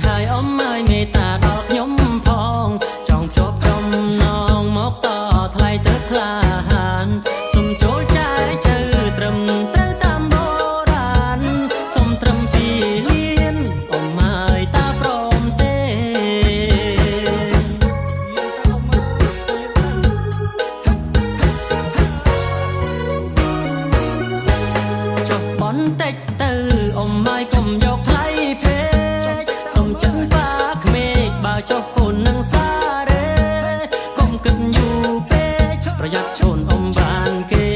ហើយអ៊ំឲ្យមេត្តាដល់ខ្ញុំផងចង់ភ្ជាប់ចំណងមកតថ្លៃទៅក្លាហានសុំចូលចែកជើត្រឹមត្រូវតាមបុរាណសុំត្រឹមជាលៀនអ៊ំឲ្យតាព្រមទេ ចុះបន្តិចទៅអ៊ំម៉ាយកុំយកថ្លៃពេកសុំចិនប៉ាក្មេកបើចុះកូននឹងសារេកុំគិតយូរពេកប្រយ័ត្នឈូនអ៊ំបានគេ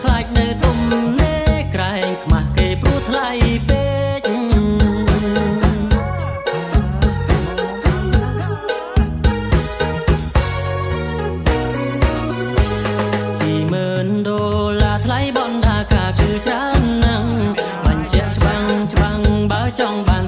ខ្លាចនៅទុំនេក្រែងខ្មាស់គេព្រោះថ្លៃពេក 20000ដុល្លារថ្លៃបណ្ដាការគឺច្រើនណាស់បញ្ជាក់ច្បាំងច្បាំងបើចង់បាន